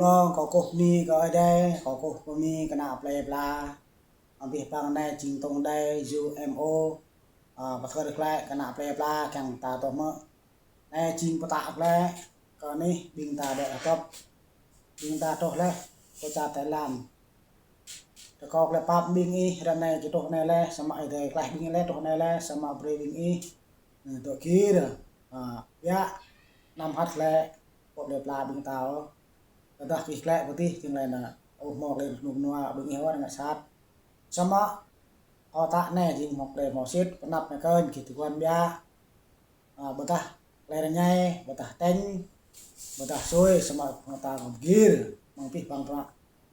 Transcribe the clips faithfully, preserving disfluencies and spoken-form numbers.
Kâo kơkuh bơni kơ Ơi Adai, kơkuh bơni kơ ană plei pla. Abih bang anai jing tŏng đai U M O, a, pơthâo glaĭ kơ ană plei pla kiăng ta tŏ mơ̆. Anai jing pơtă glaĭ kơ anih ƀing ta đĕ hơdŏp. Ƀing ta truh laih kơ čar Thái Lan. Rơkâo glaĭ pap ƀing ih, ră anai či truh anai laih, samơ̆ Ơi Adai klaih ƀing ih laih, truh anai laih, samơ̆ brơi ƀing ih, ơ, tŏ gir, a, biă, anăm hăt glaĭ, pŏk lĕ pla ƀing ta ôh. Tơdah gih glaĭ pơ adih, jing laĭ anai, ơ, hmâo glaĭ rơnŭk rơnua, ƀing ih ôh, rơngiă sat. Samơ̆ kâo pơtă anai, jing hmâo glaĭ hmâo sĭt, pơanăp anai kơnh, gih tơguan biă. A, ƀôdah glaĭ rơngai, ƀôdah tañ, ƀôdah sui, samơ̆ ƀing ta kơ gir, mơ̆ng abih bang bruă,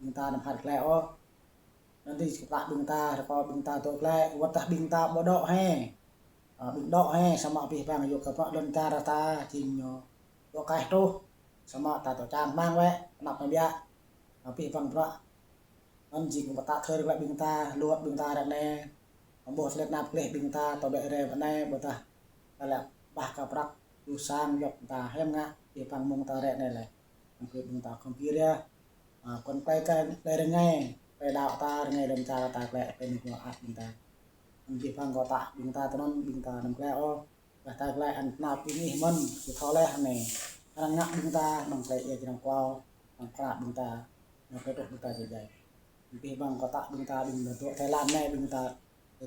ƀing ta anăm hăt glaĭ ôh. Anŭn dih kơ pla ƀing ta, rơkâo ƀing ta tŏ glaĭ, wơ̆t tah ƀing ta ƀu dŏ hĕ. A, ƀing dŏ hĕ, samơ̆ abih bang yua kơ bruă lŏn čar ta, jing ñu dŏ kaih truh, samơ̆ ta tŏ čang rơmang wĕ, pơanăp anai biă, abih bang bruă. Anŭn jing pơtă thâo glaĭ ƀing ta, luăt ƀing ta ră anai. Ƀuh tơlơi tơnap gleh ƀing ta, tŏ bĕ rai pơ anai, ƀôdah tơlơi ƀah kơ prăk, lu sang yŏk ta hiam ngă, abih bang mơ̆ng ta ră anai laih. Anŭn kơ ƀing ta khŏm gir yơh. A, kŏn glaĭ kơ glaĭ rơngai, glaĭ đaŏ ta, rơngai lŏn čar ta glaĭ, glaĭ anai kơ ăt ƀing ta. Anŭn abih bang kâo pơtă ƀing ta tơ anŭn, ƀing ta anăm glaĭ ôh. Kah ta glaĭ anŭn tơnap ƀing ih mơ̆n, či thâo laih anai. Arăng ngă ƀing ta, mơ̆ng glaĭ ia jrăng kual, mơ̆ng kra ƀing ta, mơ̆ng kơ truh ƀing ta jai jai. Abih bang kâo pơtă ƀing ta, ƀing ta dŏ Thái Lan anai, ƀing ta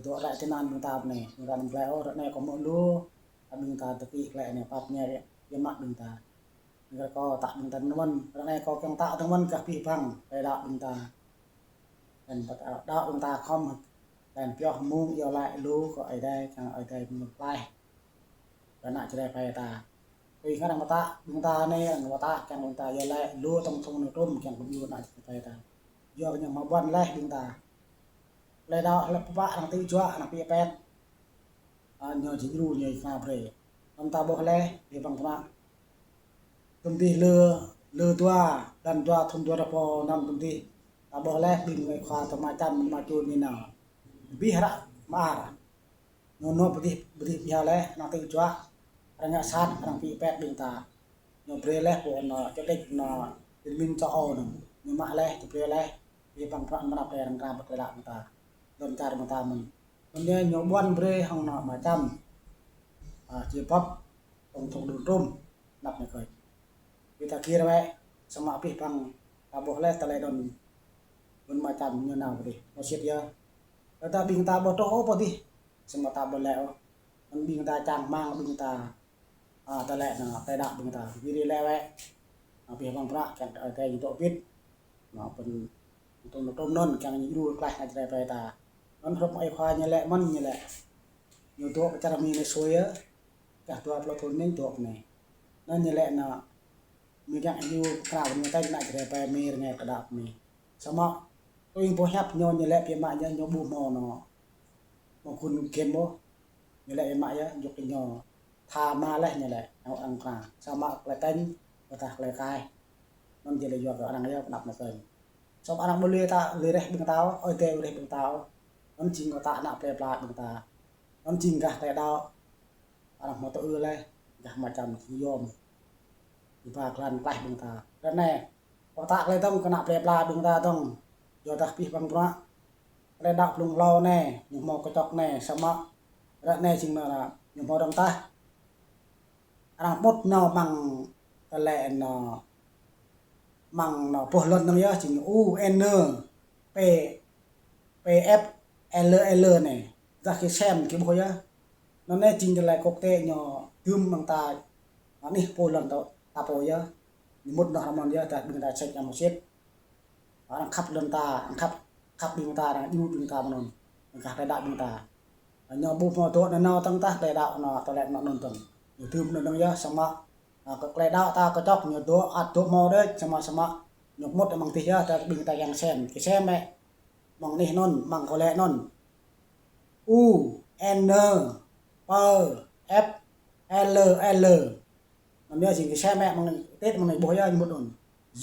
dŏ ră tơnan ƀing ta anai. Ƀing ta anăm glaĭ ôh, ră anai kâo hmâo lu, ƀing ta tơkĭ glaĭ anai pap ñe, yua mă ƀing ta. Rơkâo pơtă ƀing ta tơ anŭn, ră anai kâo kiăng pơtă tơ anŭn kơ abih bang, glaĭ đaŏ ƀing ta. Laih pơtă đaŏ ƀing ta khŏm, laih pioh mơ̆ng iâu laĭ lu kơ Ơi Adai, kiăng Ơi Adai mơ̆ng klaih kơ ană Jrai ƀing ta. Tui hăng arăng pơtă ƀing ta anai, arăng pơtă kiăng ƀing ta iâu laĭ lu tŏng tŏng nơ̆ng trum kiăng kơ ƀing ană Jrai ƀing ta. Yua kơ ñu hmâo ƀuăn laih ƀing ta. Laih đaŏ laih pơpă arăng tŭ juă, arăng pĭ pĕt. A, ñu či djru, ñu či kơna brơi. Anŭn ta ƀuh laih, abih bang bruă. Tơm dih lơ, lơ dua, blan dua thŭn dua rơbâo năm tơm dih. Ta ƀuh laih, ƀing ơi khua tơma čăm, tơma čun ñu nao. Abih hră mơar. Ñu nao pơ adih, pơ adih biă laih, arăng tŭ juă, arăng ngă sat, arăng pĭ pĕt ƀing ta. Ñu brơi laih pô anŭn, čơđĕč anŭn, Liên Minh châu Âu anŭn. Ñu mă laih, či brơi laih, abih bang bruă mơnăp laih arăng kơna pơklaih đaŏ ƀing ta. Lŏn čar ƀing ta mơ̆n. Anŭn yơh ñu ƀuăn brơi hăng anŭn mơčăm. A, či pap tŏng tŏng nơ̆ng trum, anăp anai kơnh. Ƀing ta gir wĕ, samơ̆ abih bang ta ƀuh laih tơlơi anŭn. Ƀuăn mơčăm ñu nao pơ adih, hmâo sĭt yơh. Tơdah ƀing ta ƀu truh ôh pơ adih, samơ̆ ta ƀu lĕ ôh. Anŭn ƀing ta čang rơmang ƀing ta, a, tơlơi anŭn, tơlơi đaŏ ƀing ta. Gir laih wĕ. Abih bang bruă kiăng kơ Ơi Adai ñu dŏ bit. Anŭn pơ̆n tŏng tŏng nơ̆ng trum anŭn kiăng ñu djru klaih ană Jrai ƀing ta. Anŭn hrup ơi khua ñu laĭ mơ̆n ñu laĭ. Ñu dŏ pơ čar Mi anai sui yơh. Kah dua pluh thŭn anai dŏ pơ anai. Anŭn ñu laĭ anŭn Mi kiăng ñu kơna pơ anai tơl ană Jrai ƀing Mi rơngai kơ đaŏ Mi. Samơ̆ tui ƀuh hiăp ñu ñu laĭ biă mă ñu, ñu ƀu hmâo anŭn. Hmâo gun game ôh. Ñu laĭ biă mă yơh, yua kơ ñu tha mă laih ñu laĭ, ñu arăng kơna. Samơ̆ tơlơi tañ, ƀôdah tơlơi kaih. Anŭn či laĭ yua kơ arăng yơh pơanăp anai kơnh. Samơ̆ arăng ƀu lui ta, lui reh ƀing ta ôh, Ơi Adai lui reh ƀing ta ôh. Anŭn jing kơ ta ană plei pla ƀing ta. Anŭn jing gah tơlơi đaŏ. Arăng hmâo tŭ ư laih, gah mơčăm jing yôm. Ƀing ta klan klaih ƀing ta. Ră anai, kâo pơtă glaĭ dơ̆ng kơ ană plei pla ƀing ta dơ̆ng. Yua dah abih bang bruă. Tơlơi đaŏ blung hlâo anai, ñu hmâo kơčŏk anai, samơ̆ ră anai jing anŭn, ñu hmâo dơ̆ng tah. Arăng mŭt nao mơ̆ng tơlơi anŭn, mơ̆ng anŭn boh lŏn anŭn yơh, jing U N P, P F L L anai. Dah gih sem gih ƀuh yơh. Anŭn anai jing tơlơi quốc tế ñu dưm mơ̆ng ta, anih pô lŏn ta, ta pô yơh. Ñu mŭt nao hrŏm anŭn yơh, dah ƀing ta sĕč amăng sĭt. Arăng khăp lŏn ta, arăng khăp, khăp ƀing ta, arăng djru ƀing ta mơ̆n anŭn. Gah tơlơi đaŏ ƀing ta. Ñu ƀu hmâo dŏ nanao tơ̆ng tah tơlơi đaŏ anŭn, tơlơi anŭn anŭn tơ̆ng. Ñu dưm anŭn anŭn yơh, samơ̆, a, kơ tơlơi đaŏ ta kơčŏk ñu dŏ ăt dŏ hmâo đôč, samơ̆, samơ̆ ñu mŭt amăng adih yơh, ta ƀing ta kiăng sem, gih sem ĕ. Mơ̆ng anih anŭn, mơ̆ng kơ lĕ anŭn. U N P F L L. Anŭn yơh jing gih sem ĕ mơ̆ng tĕt mơ̆ng anai ƀuh yơh ñu mŭt anŭn.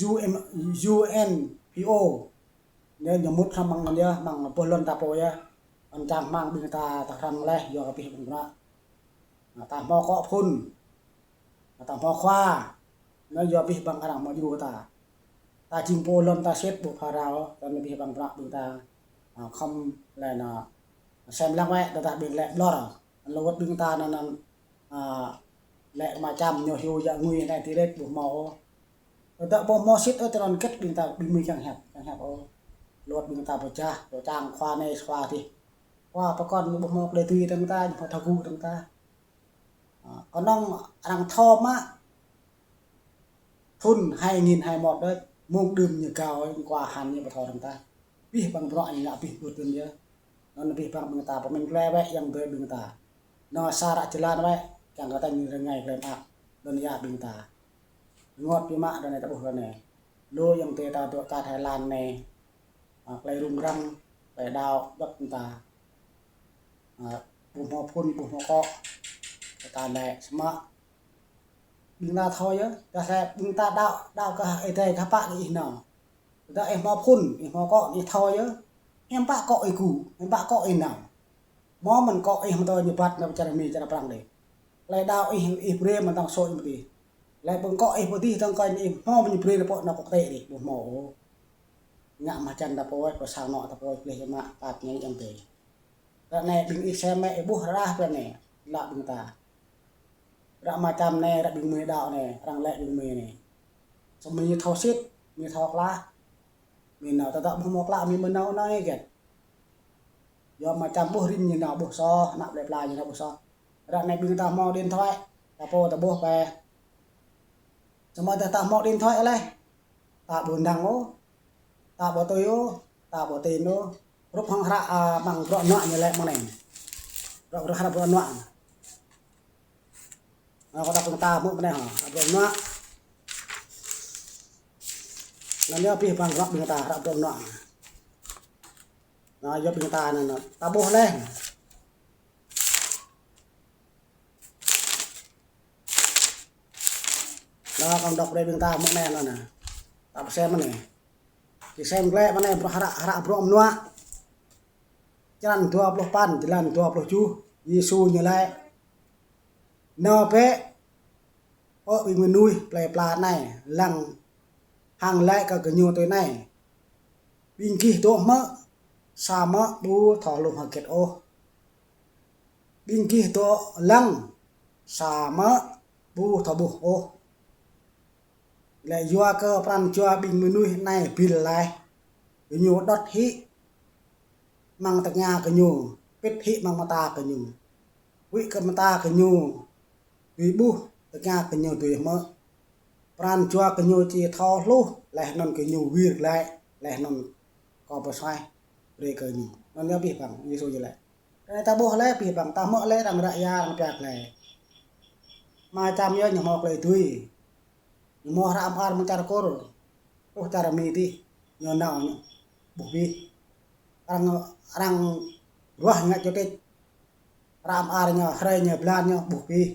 U M, U N P O. Anŭn yơh ñu mŭt hrŏm mơ̆ng anŭn yơh, mơ̆ng boh lŏn ta pô yơh. Anŭn čang rơmang ƀing ta, ta hrăm laih, yua kơ abih bang bruă. Anŭn ta hmâo akŏ phŭn. Anŭn ta hmâo khua. Anŭn yua abih bang arăng hmâo djru kơ ta. Ta jing pô lŏn ta sĭt ƀu phara ôh, tơdah abih bang bruă ƀing ta, a, khŏm lĕ anŭn, sem lăng wĕ, tơdah ƀing lĕ ƀlŏr. Lơwơ̆t ƀing ta anŭn, anŭn, a, lĕ mơčam ñu hyu yă ngui anai ti rĕt ƀu hmâo ôh. Tơdah ƀu hmâo sĭt ôh, tơlơi kĕt ƀing ta ƀing mơi kiăng hiăp, kiăng hiăp ôh. Lơwơ̆t ƀing ta pơčah, pơčang khua anai khua adih. Khua pơkŏn ñu ƀu hmâo tơlơi tui tơ̆ng ta, ñu ƀu thâo gŭ tơ̆ng ta. A, kơnơ̆ng arăng thâo mă thŭn hai nghìn hai mươi mốt đôč, mơ̆ng đưm ñu gao, ñu khua hăn ñu ƀu thâo tơ̆ng ta. Abih bang bruă ñu ngă abih ƀuh tơ̆ng yơh. Anŭn abih bang ƀing ta pơmĭn glai wĕ ayŏng adơi ƀing ta. Anŭn sa ră jơlan wĕ, kiăng kơ ta ñu rơngai glai mơak, anŭn yơh ƀing ta. Rơngot biă mă ră anai ta ƀuh ră anai. Lu ayŏng adơi ta dŏ čar Thái Lan anai. A, tơlơi rŭng răng, tơlơi đaŏ, djŏp ƀing ta. A, ƀu hmâo phŭn, ƀu hmâo akŏ. Ta lĕ samơ̆ ƀing ta thâo yơh, tơdah lĕ ƀing ta đaŏ, đaŏ kơ Ơi Adai kơ pă kơ ih nao. Tơdah ih hmâo phŭn, ih hmâo akŏ, ih thâo yơh. Hiư̆m pă akŏ ih gŭ, hiư̆m pă akŏ ih nao. Hmâo mơ̆n akŏ ih hmâo tơlơi ñu ƀat nao čar Mi, čar Prăng đơi. Tơlơi đaŏ ih, ih brơi mơ̆n tơ̆ng sô̆ ih pơdih. Lĕ ƀing akŏ ih pơdih tơ̆ng kơnh ih hmâo mơ̆n ñu brơi nao pơ anŏ kŏ tĕ đơi, ƀu hmâo ôh. Ngă mơčam ta pô, pơsang anŏ ta pô, plih yơh mă, tat ñu ayŏng adơi. Ră anai ƀing ih sem mă ih ƀuh ră rah ră anai, lăp ƀing ta. Ră mơčam anai, ră ƀing mơi đaŏ anai, arăng lĕ ƀing mơi anai. Samơ̆ ñu thâo sĭt, ñu thâo klă. Mơi nao tơdah ƀu hmâo klă, mơi mơ̆ nao nao ih gĕt. Yua mơčam ƀuh rĭm ñu nao ƀuh soh, ană plei pla ñu nao ƀuh soh. Ră anai ƀing ta hmâo điện thoại, ta pô ta ƀuh pơ. Samơ̆ tơdah ta hmâo điện thoại lĕ, ta ƀu năng ôh, ta ƀu tui ôh, ta ƀu tin ôh. Rup hăng hră, a, mơ̆ng bruă mơnuă ñu lĕ mơ̆ng anai. Bruă, bruă, hră bruă mơnuă. Anŭn kơ ta ƀing ta hmư̆ mơ̆ng anai hă, hră bruă mơnuă. Anŭn yơh abih bang bruă ƀing ta hră bruă mơnuă. Anŭn yơh ƀing ta anŭn, anŭn. Ta ƀuh lĕ. Anŭn kâo đŏk brơi ƀing ta hmư̆ anai anŭn. Ta pơsem anai. Kơ sem glĕ mơ̆ng anai bruă hră, hră bruă mơnuă. Črăn dua pluh păn, jơlan dua pluh tơjuh, Yêsu ñu laĭ: Nao bĕ pơ ƀing mơnuih plei pla anai, lăng hăng laĭ kơ gơñu tui anai: Ƀing gih dŏ hmư̆, samơ̆ ƀu thâo hluh hơget ôh. Ƀing gih dŏ lăng, samơ̆ ƀu thâo ƀuh ôh. Lĕ yua kơ pran jua ƀing mơnuih anai bil laih, gơñu đŏt hĭ amăng tơngia gơñu, pĭt hĭ amăng mơta gơñu. Huĭ kơ mơta gơñu dưi ƀuh, tơngia gơñu dưi hmư̆. Pran jua gơñu či thâo hluh, laih anŭn gơñu wir glaĭ, laih anŭn kâo pơsuaih brơi kơ gơñu. Anŭn yơh abih bang, Yêsu ñu laĭ. Ră anai ta ƀuh lĕ abih bang, ta hmư̆ lĕ arăng ră ia, arăng pia glai. Mơčam yơh ñu hmâo tơlơi tui. Ñu hmâo hră mơar mơ̆ng čar Kur. Ôh, čar Mi dih, ñu nao ñu ƀuh abih. Arăng, arăng ruah ngă čô tĕč. Hră mơar ñu, hrơi ñu, blan ñu ƀuh abih.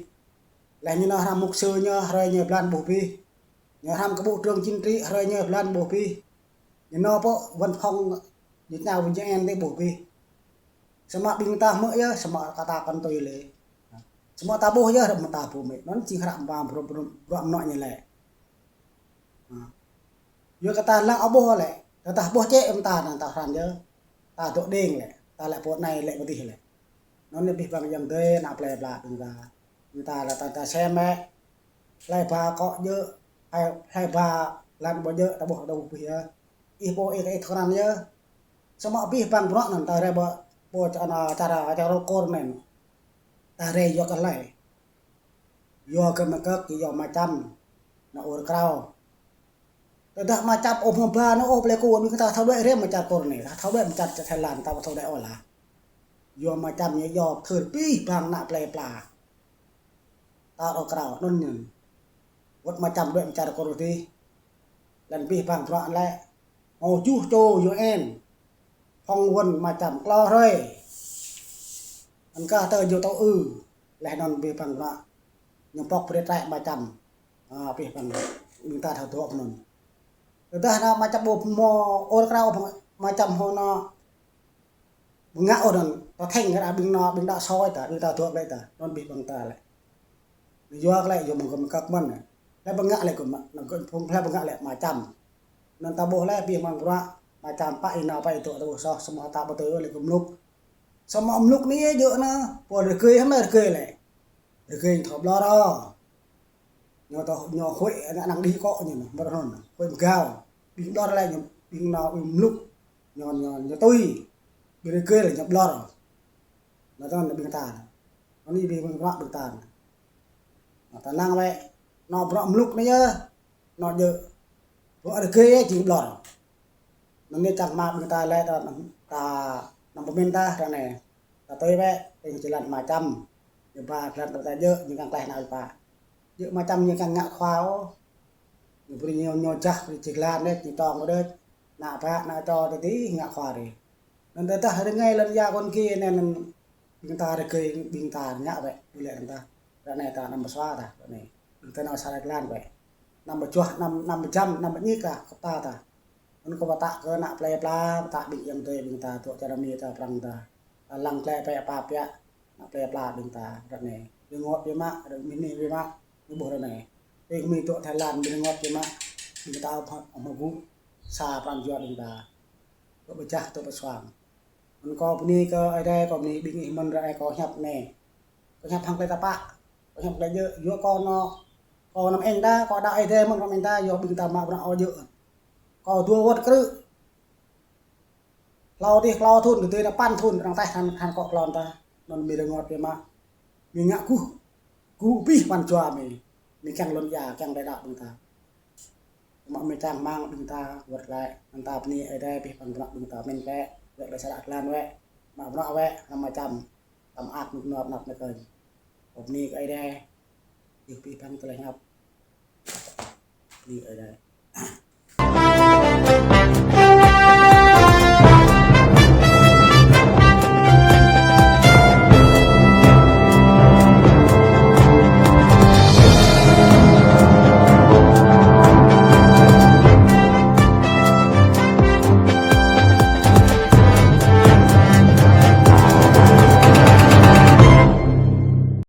Laih ñu nao hră mục sư ñu, hrơi ñu, blan ƀuh abih. Ñu hră kơ bộ trưởng chính trị, hrơi ñu, blan ƀuh abih. Ñu nao pơ văn phòng ñu nao ƀu jing en tĕ ƀuh abih. Samơ̆ ƀing ta hmư̆ yơh, samơ̆ kơ ta kăn tui lĕ. Samơ̆ ta ƀuh yơh, ră mơ̆ ta ƀuh mơ̆. Anŭn jing hră mơ̆ bruă, bruă, bruă mơnuă ñu lĕ. Ha. Yua kơ ta lăng ƀuh lĕ, tơdah ƀuh čĕ mơ̆ ta anŭn ta hrăm yơh. Ta dŏ đing lĕ, ta lĕ pô anai lĕ pô dih lĕ. Anŭn yơh abih bang ayŏng adơi ană plei pla ƀing ta. Ƀing ta lĕ ta, ta sem mă. Hlơi ba akŏ djơ̆, hlơi, hlơi ba blan ƀu djơ̆, ta ƀuh dŏ abih yơh. Ih pô ih kơ ih thâo krăn yơh. Samơ̆ abih bang bruă anŭn ta rai ƀơ, ƀơ čar anŭn, čar, čar Kur anŭn. Ta rai yua kơ hlơi. Yua kơ mơ̆ng kơk, yua mơčam, anŭn ur krao. Tơdah mơčam ôh hmâo ba anŭn ôh plei Kur, ƀing ta thâo đuaĭ rai mơ̆ng čar Kur anai, ta thâo đuaĭ mơ̆ng čar, čar Thái Lan, ta ƀu thâo đuaĭ ôh lah. Yua mơčam ñu yua thâo abih bang ană plei pla. Ta ur krao, anŭn ñu. Wơ̆t mơčam đuaĭ mơ̆ng čar Kur dih. Lăng abih bang bruă lĕ. Hmâo tơjuh čô U N. Phỏng vấn mơčam klâo hrơi. Anŭn kah tơ ñu tơ ư. Laih anŭn abih bang bruă. Ñu pŏk brơi trĕ mơčam. A, abih bang. Ƀing ta thâo dŏ anŭn. Tơdah anŭn mơčam ƀu hmâo ur krao mơčam hmâo anŭn. Bơngă ôh anŭn, ta thĕng kơ ƀing anŭn, ƀing đaŏ soi ta, ƀing ta dŏ lĕ ta, anŭn abih bang ta lĕ. Yua kơ lĕ, yua mơ̆ng kơ mơkăk mơ̆n. Lĕ bơngă lĕ kơ mă, anŭn gơ̆ phung lĕ bơngă lĕ mơčam. Anŭn ta ƀuh lĕ, ƀing mơ̆ng bruă, mơčăm pă ih nao pă ih tŏ ta ƀuh soh, samơ̆ ta ƀu tui lĕ kơ mluk. Samơ̆ mluk anai yơh djơ̆ anŭn, pô rơgơi hăm rơgơi lĕ. Rơgơi thâo ƀlŏr ôh. Ñu tŏ, ñu huĭ ană năng đih kŏ ñu anŭn, mơ̆ anŭn, huĭ mgao. Ƀing ƀlŏr lĕ ñu, ƀing nao ƀing mluk. Ñu, ñu, ñu tui. Ƀing rơgơi lĕ ñu ƀlŏr. Anŭn tơl ƀing ta. Anŭn ƀing, ƀing bruă ƀing ta. Anŭn ta năng wĕ, nao bruă mluk anai yơh. Nao djơ̆. Bruă rơgơi yơh jing ƀlŏr. Anŭn anai čang hmua ƀing ta lĕ ta, ta, anăm pơmĭn ta ră anai. Ta tui wĕ, ƀing jơlan mơčăm. Ñu ba jơlan ta djơ̆, ñu kiăng kleh ană pă. Djơ̆ mơčăm ñu kiăng ngă khua ôh. Ñu brơi ñu, ñu jah, brơi jơlan đĕč, ñu tŏng đĕč. Ană bă, ană čô tơdơi ngă khua rĭ. Anŭn tơdah rơngai lŏn ia kŏn ki anai anŭn ƀing ta rơgơi, ƀing ta ngă wĕ, ƀu lĕ anŭn ta. Ră anai ta anăm pơsua ta, ră anai. Ƀing ta nao sa jơlan wĕ. Anăm pơjuah, anăm, anăm pơjăm, anăm pơñik ta, kơp ta ta. Anŭn kâo pơtă kơ ană plei pla, pơtă ƀing ayŏng adơi ƀing ta, tŏ čar Mi ta, Prăng ta. Ta lăng klĕ pĕ pap biă, ană plei pla ƀing ta, ră anai. Rơngot biă mă, rơngot mơ̆n biă mă, ñu ƀuh ră anai. Ƀing Mi tŏ Thái Lan, ƀing rơngot biă mă, ƀing ta ƀu hmâo, ƀu hmâo gŭ, sa pran jua ƀing ta. Tŏ pơjah, tŏ pơsuang. Anŭn kâo bơni kơ Ơi Adai, kâo bơni ƀing ih mơ̆n ră anai kâo hiăp anai. Kâo hiăp hăng tơlơi tơpă, kâo hiăp tơlơi djơ̆, yua kâo anŭn, kâo anăm eng đa, kâo đaŏ Ơi Adai mơ̆n kâo eng đa, yua ƀing ta mă bruă ôh djơ̆. Kâo dua wơ̆t krư̆. Hlâo adih klâo thŭn, tơdơi anai păn thŭn, arăng taih than, than kŏ klon ta. Anŭn Mi rơngot biă mă. Mi ngă guh, guh abih pran jua Mi. Mi kiăng lŏn ia, kiăng tơlơi đaŏ ƀing ta. Mă Mi čang hmua ƀing ta wơ̆t glaĭ, anŭn ta bơni Ơi Adai abih pran bruă ƀing ta mĭn glaĭ, wĕ glaĭ sa jơlan wĕ, mă bruă wĕ, anăm mơčăm, ta mơak mơ̆ng anăp anăp anai kơnh. Kâo bơni kơ Ơi Adai, abih pran tơlơi hiăp. Bơni Ơi Adai.